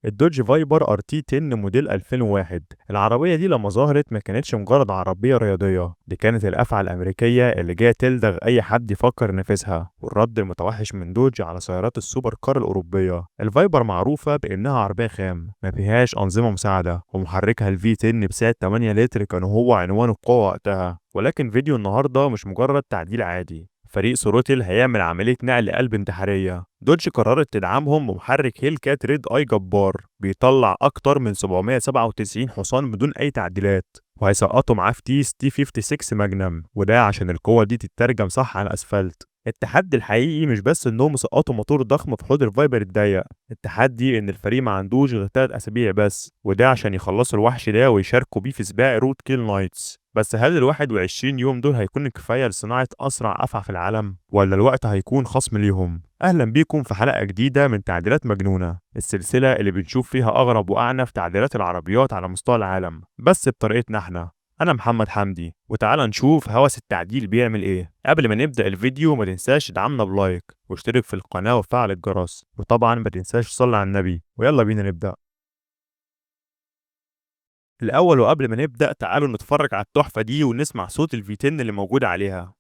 الدوج فايبر RT 10 موديل 2001. العربية دي لما ظهرت ما كانتش مجرد عربية رياضية، دي كانت الأفعى الأمريكية اللي جاية تلدغ أي حد يفكر ينافسها، والرد المتوحش من دوج على سيارات ال super car الأوروبية. الفايبر معروفة بإنها عربية خام ما فيهاش أنظمة مساعدة، ومحركها ال V 10 بسعة 8 لتر كان هو عنوان القوة وقتها. ولكن فيديو النهاردة مش مجرد تعديل عادي، فريق ثروتل هيعمل عملية نقل قلب انتحارية. دوج قررت تدعمهم بمحرك هيلكات ريد اي جبار بيطلع أكتر من 797 حصان بدون أي تعديلات، وهيسقطوا معاه فتيس T 56 ماجنم، وده عشان القوة دي تترجم صح على الأسفلت. التحدي الحقيقي مش بس انهم سقطوا موتور ضخم في حوض الفايبر الضيق، التحدي ان الفريق ما عندوش غير 3 اسابيع بس، وده عشان يخلصوا الوحش ده ويشاركوا بيه في سباق رود كيل نايتس. بس هل ال 21 يوم دول هيكون كفاية لصناعة أسرع أفعى في العالم، ولا الوقت هيكون خصم ليهم؟ أهلا بيكم في حلقة جديدة من تعديلات مجنونة، السلسلة اللي بنشوف فيها أغرب وأعنف تعديلات العربيات على مستوى العالم، بس بطريقتنا احنا. أنا محمد حمدي، وتعالى نشوف هوس التعديل بيعمل إيه. قبل ما نبدأ الفيديو ما تنساش تدعمنا ب like واشترك في القناة وفعل الجرس، وطبعا ما تنساش تصلي على النبي. ويلا بينا نبدأ. الأول وقبل ما نبدأ تعالوا نتفرج على التحفة دي ونسمع صوت ال V 10 اللي موجود عليها.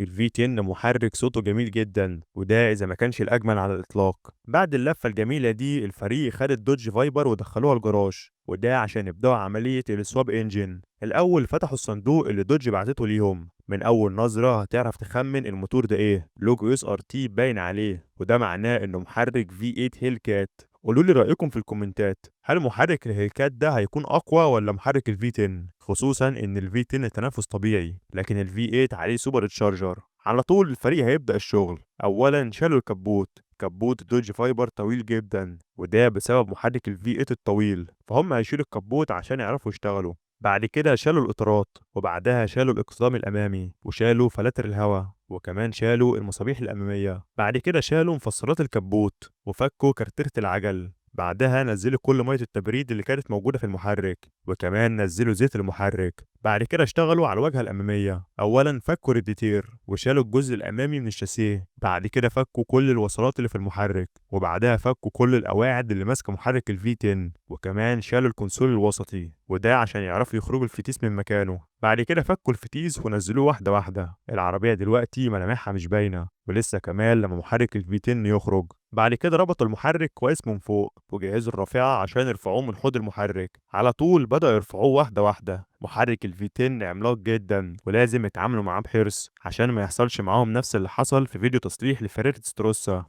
ال V 10 محرك صوته جميل جدا، وده إذا ما كانش الأجمل على الإطلاق. بعد اللفة الجميلة دي الفريق خد الدوج فايبر ودخلوها الجراج، وده عشان يبدأوا عملية ال swap engine. الأول فتحوا الصندوق اللي دوج بعتته ليهم، من أول نظرة هتعرف تخمن الموتور ده إيه، لوجو SRT باين عليه، وده معناه إنه محرك V8 هيلكات. قولوا لي رأيكم في الكومنتات، هل محرك الهيلكات ده هيكون أقوى ولا محرك ال V 10؟ خصوصا إن ال V 10 تنافس طبيعي، لكن ال V8 عليه super charger. على طول الفريق هيبدأ الشغل. أولا شالوا الكبوت، كبوت دوج فايبر طويل جدا، وده بسبب محرك ال V8 الطويل، فهم هيشيلوا الكبوت عشان يعرفوا يشتغلوا. بعد كده شالوا الإطارات، وبعدها شالوا الإقصام الأمامي، وشالوا فلاتر الهواء، وكمان شالوا المصابيح الأمامية. بعد كده شالوا مفصلات الكبوت وفكوا كارتيرة العجل. بعدها نزلوا كل مية التبريد اللي كانت موجودة في المحرك، وكمان نزلوا زيت المحرك. بعد كده اشتغلوا على الواجهة الأمامية. أولا فكوا الراديتير وشالوا الجزء الأمامي من الشاسيه. بعد كده فكوا كل الوصلات اللي في المحرك، وبعدها فكوا كل القواعد اللي ماسكة محرك ال V 10، وكمان شالوا ال console الوسطي، وده عشان يعرفوا يخرجوا الفتيس من مكانه. بعد كده فكوا الفتيس ونزلوه واحدة واحدة. العربية دلوقتي ملامحها مش باينة، ولسه كمان لما محرك ال V 10 يخرج. بعد كده ربطوا المحرك كويس من فوق وجهزوا الرافعة عشان يرفعوه من حوض المحرك. على طول بدأوا يرفعوه واحدة واحدة. محرك ال V 10 عملاق جدا، ولازم يتعاملوا معاه بحرص عشان ما يحصلش معاهم نفس اللي حصل في فيديو تصليح لفيراري تستروسا.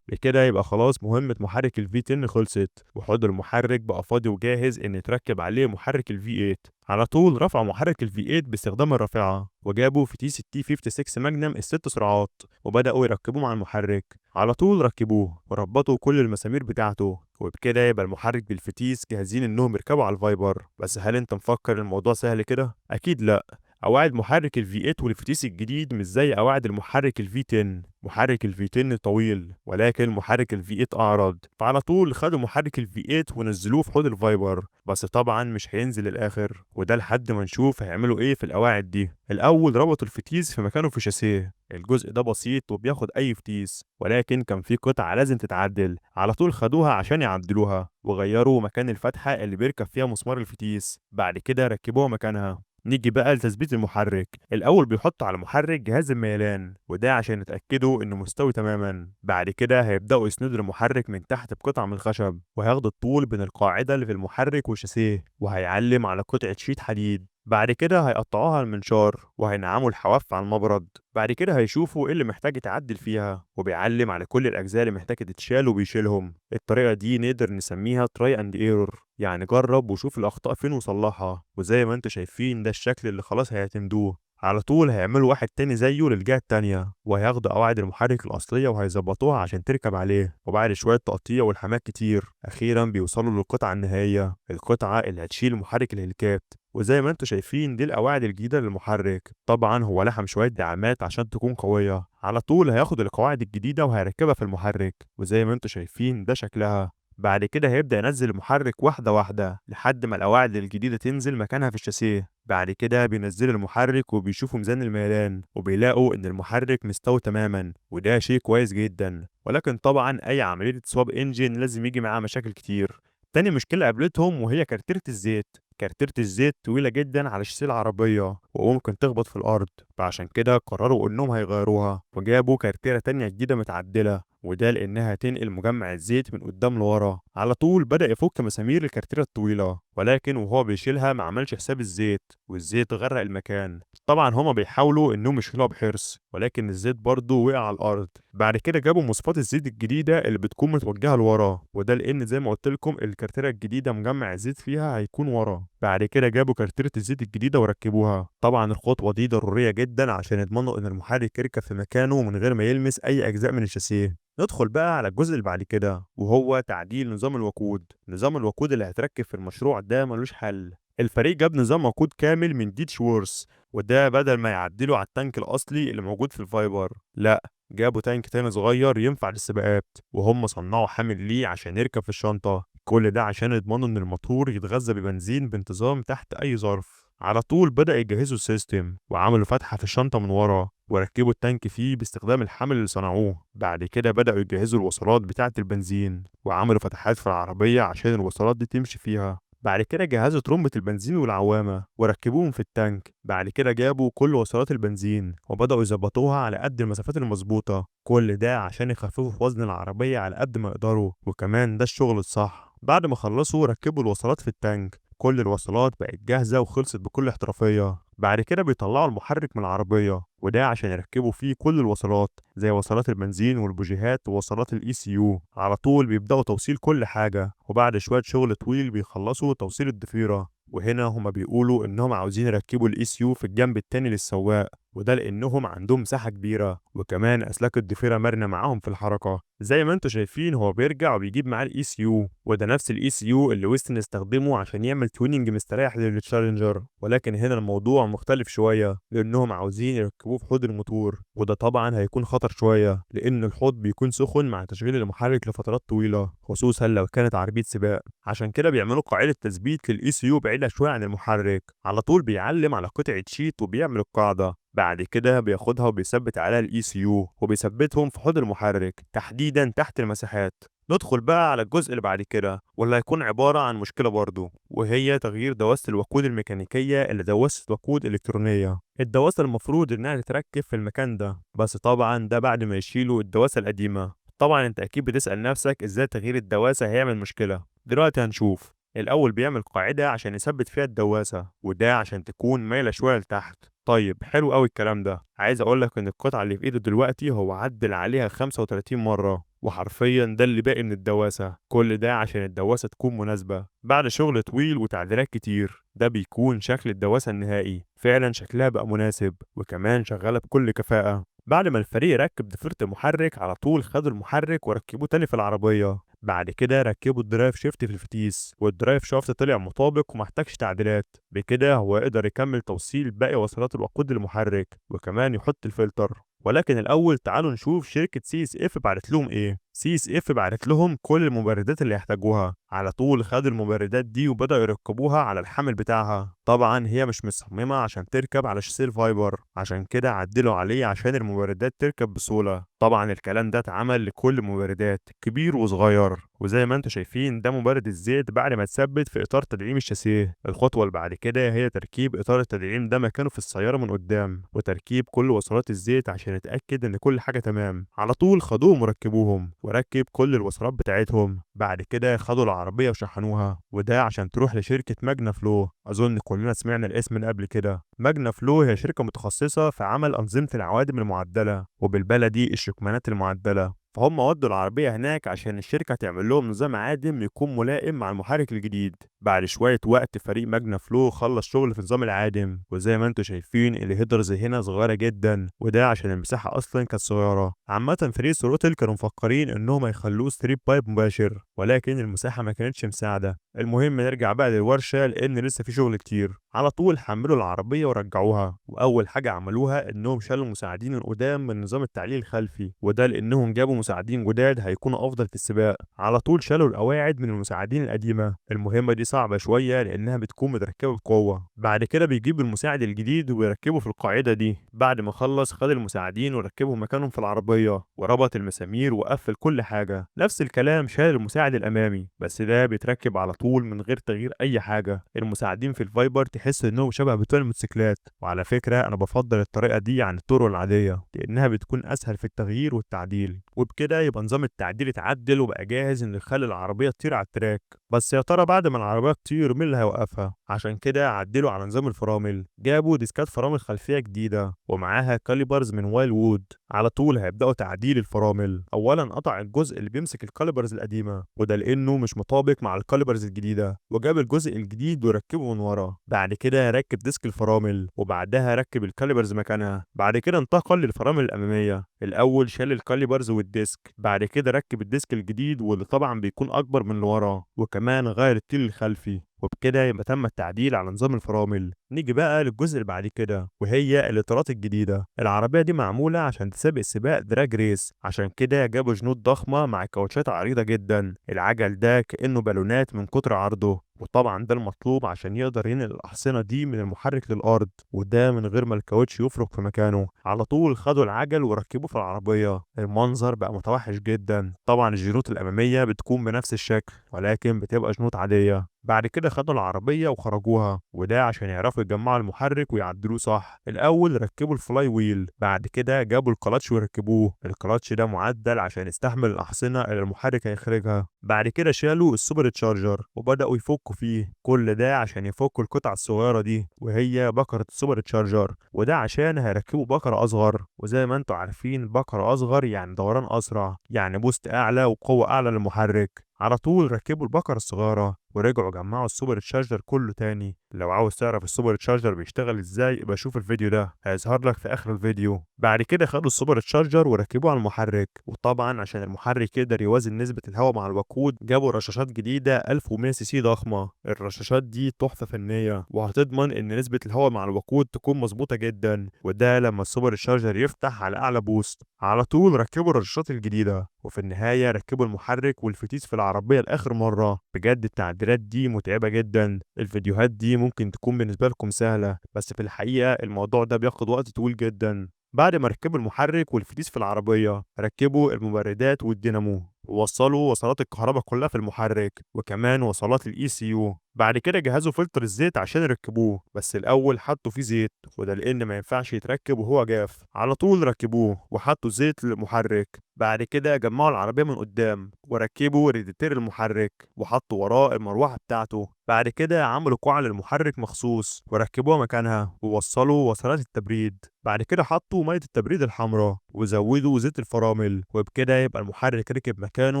بكده يبقى خلاص مهمة محرك ال V 10 خلصت، وحوض المحرك بقى فاضي وجاهز ان يتركب عليه محرك ال V 8. على طول رفعوا محرك ال V 8 باستخدام الرافعة، وجابوا فتيس ال T 56 ماجنم الست سرعات، وبدأوا يركبوه مع المحرك. على طول ركبوه وربطوا كل المسامير بتاعته، وبكده يبقى المحرك بالفتيس جاهزين انهم يركبوا على الفايبر. بس هل انت مفكر الموضوع سهل كده؟ اكيد لا. قواعد محرك ال V 8 والفتيس الجديد مش زي قواعد المحرك ال V 10. محرك ال V 10 طويل، ولكن محرك ال V 8 أعرض، فعلى طول خدوا محرك ال V 8 ونزلوه في حوض الفايبر. بس طبعا مش هينزل للآخر، وده لحد ما نشوف هيعملوا ايه في القواعد دي. الأول ربطوا الفتيس في مكانه في شاسيه. الجزء ده بسيط وبياخد أي فتيس، ولكن كان في قطعة لازم تتعدل. على طول خدوها عشان يعدلوها، وغيروا مكان الفتحة اللي بيركب فيها مسمار الفتيس. بعد كده ركبوها مكانها. نيجي بقى لتثبيت المحرك. الأول بيحطوا على المحرك جهاز الميلان، وده عشان يتأكدوا إنه مستوي تماما. بعد كده هيبدأوا يسندوا المحرك من تحت بقطعة من الخشب، وهياخدوا الطول بين القاعدة اللي في المحرك والشاسيه، وهيعلم على قطعة شيت حديد. بعد كده هيقطعوها على المنشار، وهينعموا الحواف على المبرد. بعد كده هيشوفوا ايه اللي محتاج يتعدل فيها، وبيعلم على كل الأجزاء اللي محتاجة تتشال وبيشيلهم. الطريقة دي نقدر نسميها try and error، يعني جرب وشوف الأخطاء فين وصلحها. وزي ما انتوا شايفين ده الشكل اللي خلاص هيعتمدوه. على طول هيعملوا واحد تاني زيه للجهة التانية، وهياخدوا قواعد المحرك الأصلية وهيظبطوها عشان تركب عليه. وبعد شوية تقطيع والحمات كتير، أخيرا بيوصلوا للقطعة النهائية، القطعة اللي هتشيل محرك الهيلكات. وزي ما انتوا شايفين دي القواعد الجديدة للمحرك. طبعا هو لحم شوية دعامات عشان تكون قوية. على طول هياخد القواعد الجديدة وهيركبها في المحرك، وزي ما انتوا شايفين ده شكلها. بعد كده هيبدأ ينزل المحرك واحدة واحدة لحد ما القواعد الجديدة تنزل مكانها في الشاسيه. بعد كده بينزلوا المحرك وبيشوفوا ميزان الميلان، وبيلاقوا إن المحرك مستوي تماما، وده شيء كويس جدا. ولكن طبعا أي عملية swap engine لازم يجي معاها مشاكل كتير. تاني مشكلة قابلتهم وهي كارتيرة الزيت. كارتيرة الزيت طويلة جدا على شاسيه العربية وممكن تخبط في الأرض، فعشان كده قرروا إنهم هيغيروها وجابوا كارتيرة تانية جديدة متعدلة، وده لأنها تنقل مجمع الزيت من قدام لورا. على طول بدأ يفك مسامير الكارتيرة الطويلة، ولكن وهو بيشيلها ما عملش حساب الزيت، والزيت غرق المكان. طبعا هما بيحاولوا انهم يشيلوها بحرص، ولكن الزيت برضه وقع على الارض. بعد كده جابوا مصفات الزيت الجديدة اللي بتكون متوجهه لورا، وده لان زي ما قلت لكم الكارتيرة الجديدة مجمع الزيت فيها هيكون ورا. بعد كده جابوا كارتيرة الزيت الجديدة وركبوها. طبعا الخطوة دي ضرورية جدا عشان يضمنوا ان المحرك يركب في مكانه من غير ما يلمس اي اجزاء من الشاسيه. ندخل بقى على الجزء اللي بعد كده، وهو تعديل نظام الوقود. نظام الوقود اللي هيتركب في المشروع ده ملوش حل. الفريق جاب نظام وقود كامل من ديتشورث، وده بدل ما يعدلوا على ال tank الأصلي اللي موجود في الفايبر، لا، جابوا tank تاني صغير ينفع للسباقات، وهم صنعوا حامل ليه عشان يركب في الشنطة. كل ده عشان يضمنوا إن الموتور يتغذى ببنزين بانتظام تحت أي ظرف. على طول بدأ يجهزوا ال system، وعملوا فتحة في الشنطة من ورا وركبوا ال tank فيه باستخدام الحامل اللي صنعوه. بعد كده بدأوا يجهزوا الوصلات بتاعة البنزين، وعملوا فتحات في العربية عشان الوصلات دي تمشي فيها. بعد كده جهزوا ترمبة البنزين والعوامة وركبوهم في ال tank. بعد كده جابوا كل وصلات البنزين وبدأوا يظبطوها على قد المسافات المظبوطة. كل ده عشان يخففوا في وزن العربية على قد ما يقدروا، وكمان ده الشغل الصح. بعد ما خلصوا ركبوا الوصلات في ال tank. كل الوصلات بقت جاهزة وخلصت بكل احترافية. بعد كده بيطلعوا المحرك من العربية، وده عشان يركبوا فيه كل الوصلات زي وصلات البنزين والبوجيهات ووصلات ال ECU. على طول بيبدأوا توصيل كل حاجة، وبعد شوية شغل طويل بيخلصوا توصيل الضفيرة. وهنا هما بيقولوا انهم عاوزين يركبوا ال ECU في الجنب التاني للسواق، وده لانهم عندهم مساحة كبيرة، وكمان اسلاك الضفيرة مرنة معاهم في الحركة. زي ما انتم شايفين هو بيرجع وبيجيب معاه ال ECU، وده نفس ال ECU اللي ويستن استخدمه عشان يعمل tuning مستريح للتشالنجر، ولكن هنا الموضوع مختلف شوية لانهم عاوزين يركبوه في حوض الموتور، وده طبعا هيكون خطر شوية لان الحوض بيكون سخن مع تشغيل المحرك لفترات طويلة، خصوصا لو كانت عربية سباق. عشان كده بيعملوا قاعدة تثبيت لل ECU بعيدة شوية عن المحرك. على طول بيعلم على قطعة sheet وبيعمل القاعدة. بعد كده بياخدها وبيثبت عليها ال ECU وبيثبتهم في حوض المحرك تحديدا تحت المساحات. ندخل بقى على الجزء اللي بعد كده، واللي هيكون عبارة عن مشكلة برضه، وهي تغيير دواسة الوقود الميكانيكية اللي دواسة وقود إلكترونية. الدواسة المفروض إنها تتركب في المكان ده، بس طبعا ده بعد ما يشيلوا الدواسة القديمة. طبعا انت أكيد بتسأل نفسك إزاي تغيير الدواسة هيعمل مشكلة. دلوقتي هنشوف. الأول بيعمل قاعدة عشان يثبت فيها الدواسة، وده عشان تكون مايلة شوية لتحت. طيب حلو قوي الكلام ده. عايز اقول لك ان القطعة اللي في ايده دلوقتي هو عدل عليها 35 مرة، وحرفيا ده اللي باقي من الدواسة. كل ده عشان الدواسة تكون مناسبة. بعد شغل طويل وتعديلات كتير، ده بيكون شكل الدواسة النهائي. فعلا شكلها بقى مناسب، وكمان شغالة بكل كفاءة. بعد ما الفريق ركب ضفيرة المحرك، على طول خدوا المحرك وركبوه تاني في العربية. بعد كده ركبوا ال drive shaft في الفتيس، وال drive shaft طلع مطابق ومحتاجش تعديلات. بكده هو يقدر يكمل توصيل باقي وصلات الوقود للمحرك، وكمان يحط الفلتر. ولكن الأول تعالوا نشوف شركة CSF بعتت لهم إيه. CSF بعتت لهم كل المبردات اللي يحتاجوها. على طول خدوا المبردات دي وبدأوا يركبوها على الحامل بتاعها. طبعا هي مش مصممة عشان تركب على شاسيه الفايبر، عشان كده عدلوا عليه عشان المبردات تركب بسهولة. طبعا الكلام ده اتعمل لكل المبردات كبير وصغير، وزي ما انتم شايفين ده مبرد الزيت بعد ما اتثبت في اطار تدعيم الشاسيه. الخطوة اللي بعد كده هي تركيب اطار التدعيم ده مكانه في السيارة من قدام، وتركيب كل وصلات الزيت عشان نتأكد ان كل حاجة تمام. على طول خدوهم وركبوهم، وركب كل الوصلات بتاعتهم. بعد كده خدوا العربية وشحنوها، وده عشان تروح لشركة ماجنا فلو. أظن كلنا سمعنا الاسم من قبل كده. ماجنا فلو هي شركة متخصصة في عمل أنظمة العوادم المعدلة، وبالبلدي الشكمانات المعدلة. فهم ودوا العربية هناك عشان الشركة تعمل لهم نظام عادم يكون ملائم مع المحرك الجديد. بعد شوية وقت فريق ماجنا فلو خلص شغل في نظام العادم، وزي ما انتم شايفين ال headers هنا صغيرة جدا، وده عشان المساحة أصلا كانت صغيرة. عامة فريق throttle كانوا مفكرين إنهم هيخلوه straight pipe مباشر، ولكن المساحة ما كانتش مساعدة. المهم نرجع بقى للورشة لأن لسه في شغل كتير. على طول حملوا العربية ورجعوها، وأول حاجة عملوها إنهم شالوا المساعدين القدام من نظام التعليق الخلفي، وده لأنهم جابوا مساعدين جداد هيكونوا أفضل في السباق. على طول شالوا القواعد من المساعدين القديمة. المهمة دي صعبة شوية لأنها بتكون متركبة بقوة. بعد كده بيجيب المساعد الجديد ويركبه في القاعدة دي. بعد ما خلص خد المساعدين وركبهم مكانهم في العربية، وربط المسامير وقفل كل حاجة. نفس الكلام شال المساعد الأمامي، بس ده بيتركب على طول من غير تغيير أي حاجة. المساعدين في ال Viper تحس إنهم شبه بتوع الموتوسيكلات، وعلى فكرة أنا بفضل الطريقة دي عن الطرق العادية لأنها بتكون أسهل في التغيير والتعديل. وبكده يبقى نظام التعديل اتعدل وبقى جاهز إنه يخلي العربية تطير على ال track. بس يا ترى بعد ما العربية تطير مين اللي هيوقفها؟ عشان كده عدلوا على نظام الفرامل، جابوا ديسكات فرامل خلفية جديدة ومعاها calipers من Wilwood. على طول هيبدأوا تعديل الفرامل. أولا قطع الجزء اللي بيمسك ال calipers القديمة، وده لأنه مش مطابق مع ال calipers الجديدة، وجاب الجزء الجديد وركبه من ورا. بعد كده ركب disc الفرامل، وبعدها ركب ال calipers مكانها. بعد كده انتقل للفرامل الأمامية. الأول شال ال calipers وال disc، بعد كده ركب ال disc الجديد واللي طبعا بيكون أكبر من اللي ورا، وكمان غير التيل الخلفي. وبكده يبقى تم التعديل على نظام الفرامل. نيجي بقى للجزء اللي بعد كده، وهي الاطارات الجديدة. العربية دي معمولة عشان تسابق سباق drag race، عشان كده جابوا جنوط ضخمة مع كاوتشات عريضة جدا. العجل ده كانه بالونات من كتر عرضه، وطبعا ده المطلوب عشان يقدر ينقل الأحصنة دي من المحرك للأرض، وده من غير ما الكاوتش يفرك في مكانه. على طول خدوا العجل وركبوه في العربية. المنظر بقى متوحش جدا. طبعا الجنوط الأمامية بتكون بنفس الشكل، ولكن بتبقى جنوط عادية. بعد كده خدوا العربية وخرجوها، وده عشان يعرفوا يجمعوا المحرك ويعدلوه صح. الأول ركبوا ال flywheel، بعد كده جابوا الكلاتش وركبوه. الكلاتش ده معدل عشان يستحمل الأحصنة اللي المحرك هيخرجها. بعد كده شالوا ال supercharger وبدأوا يفكوا فيه. كل ده عشان يفكوا القطع الصغيرة دي، وهي بكرة ال supercharger، وده عشان هيركبوا بكرة أصغر. وزي ما انتوا عارفين بكرة أصغر يعني دوران أسرع، يعني boost أعلى وقوة أعلى للمحرك. على طول ركبوا البكرة الصغيرة ورجعوا جمعوا ال supercharger كله تاني. لو عاوز تعرف ال supercharger بيشتغل ازاي يبقى شوف الفيديو ده، هيظهر لك في اخر الفيديو. بعد كده خدوا ال supercharger وركبوه على المحرك، وطبعا عشان المحرك يقدر يوازن نسبة الهواء مع الوقود جابوا رشاشات جديدة 1100 سي سي ضخمة. الرشاشات دي تحفة فنية، وهتضمن ان نسبة الهواء مع الوقود تكون مظبوطة جدا، وده لما ال supercharger يفتح على اعلى boost. على طول ركبوا الرشاشات الجديدة، وفي النهاية ركبوا المحرك والفتيس في العربية لآخر مرة. بجد التعديلات دي متعبة جدا. الفيديوهات دي ممكن تكون بالنسبة لكم سهلة، بس في الحقيقة الموضوع ده بياخد وقت طويل جدا. بعد ما ركبوا المحرك والفتيس في العربية، ركبوا المبردات والدينامو، ووصلوا وصلات الكهرباء كلها في المحرك، وكمان وصلات ال ECU. بعد كده جهزوا فلتر الزيت عشان يركبوه، بس الاول حطوا فيه زيت، وده لان ما ينفعش يتركب وهو جاف. على طول ركبوه وحطوا زيت للمحرك. بعد كده جمعوا العربية من قدام وركبوا ريديتير المحرك، وحطوا وراه المروحة بتاعته. بعد كده عملوا قاعة للمحرك مخصوص وركبوها مكانها، ووصلوا وصلات التبريد. بعد كده حطوا مية التبريد الحمراء وزودوا زيت الفرامل، وبكده يبقى المحرك ركب مكانه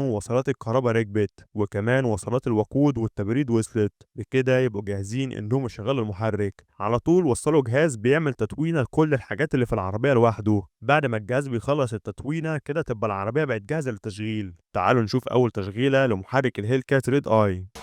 ووصلات الكهرباء ركبت، وكمان وصلات الوقود والتبريد وصلت. بكده يبقوا جاهزين انهم يشغلوا المحرك. على طول وصلوا جهاز بيعمل تتوينه لكل الحاجات اللي في العربية لوحده. بعد ما الجهاز بيخلص التتوينه كده تبقى العربية بقت جاهزة للتشغيل. تعالوا نشوف اول تشغيله لمحرك ال Hellcat Redeye.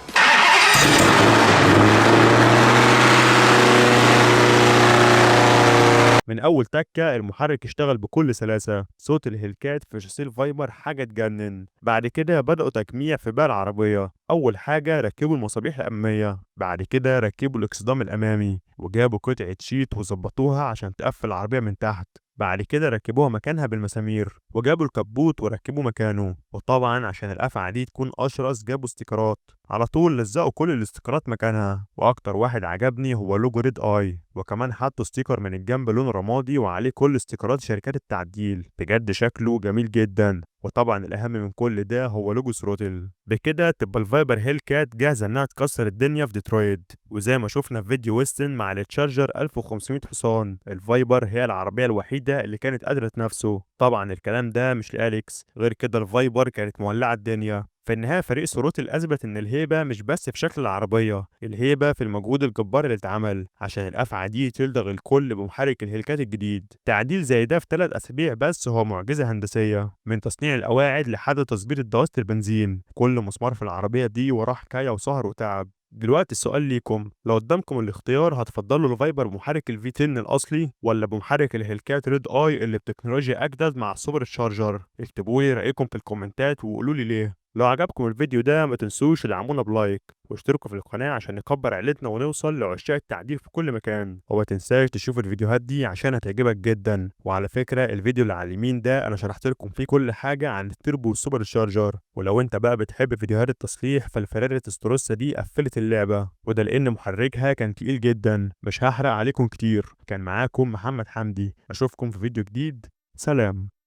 من اول تكه المحرك اشتغل بكل سلاسة. صوت ال Hellcat في شاسيه ال Viper حاجة تجنن. بعد كده بداوا تجميع في باقي العربية. اول حاجة ركبوا المصابيح الامامية، بعد كده ركبوا الاكسدام الامامي، وجابوا قطعه sheet وظبطوها عشان تقفل العربية من تحت. بعد كده ركبوها مكانها بالمسامير، وجابوا الكبوت وركبوا مكانه. وطبعا عشان القفعه دي تكون اشرس جابوا استيكرات. على طول لزقوا كل الاستيكرات مكانها، واكتر واحد عجبني هو logo Redeye، وكمان حطوا sticker من الجنب لون رمادي وعليه كل استيكرات شركات التعديل. بجد شكله جميل جدا. وطبعا الاهم من كل ده هو logo Throttle. بكده تبقى ال Viper Hellcat جاهزة انها تكسر الدنيا في ديترويت. وزي ما شفنا في فيديو ويستن مع ال Charger 1500 حصان، ال Viper هي العربية الوحيدة اللي كانت قادرة تنافسه. طبعا الكلام ده مش لأليكس، غير كده ال Viper كانت مولعه الدنيا. في النهاية فريق Throttle أثبت إن الهيبة مش بس في شكل العربية، الهيبة في المجهود الجبار اللي اتعمل عشان الأفعى دي تلدغ الكل بمحرك ال Hellcat الجديد. تعديل زي ده في 3 أسابيع بس هو معجزة هندسية، من تصنيع القواعد لحد تظبيط الدواسة البنزين. كل مسمار في العربية دي وراه حكاية وسهر وتعب. دلوقتي السؤال ليكم، لو قدامكم الاختيار هتفضلوا ال Viper بمحرك ال V10 الأصلي ولا بمحرك ال Hellcat Red Eye اللي بتكنولوجيا أجدد مع ال supercharger؟ اكتبوا لي رأيكم في الكومنتات وقولوا لي ليه. لو عجبكم الفيديو ده ما تنسوش تدعمونا ب like واشتركوا في القناة عشان نكبر عيلتنا ونوصل لعشاق التعديل في كل مكان. وما تنساش تشوف الفيديوهات دي عشان هتعجبك جدا. وعلى فكرة الفيديو اللي على اليمين ده انا شرحت لكم فيه كل حاجة عن ال turbo وال supercharger. ولو انت بقى بتحب فيديوهات التصليح فالفراري Testarossa دي قفلت اللعبة، وده لان محركها كان تقيل جدا. مش هحرق عليكم كتير. كان معاكم محمد حمدي، اشوفكم في فيديو جديد. سلام.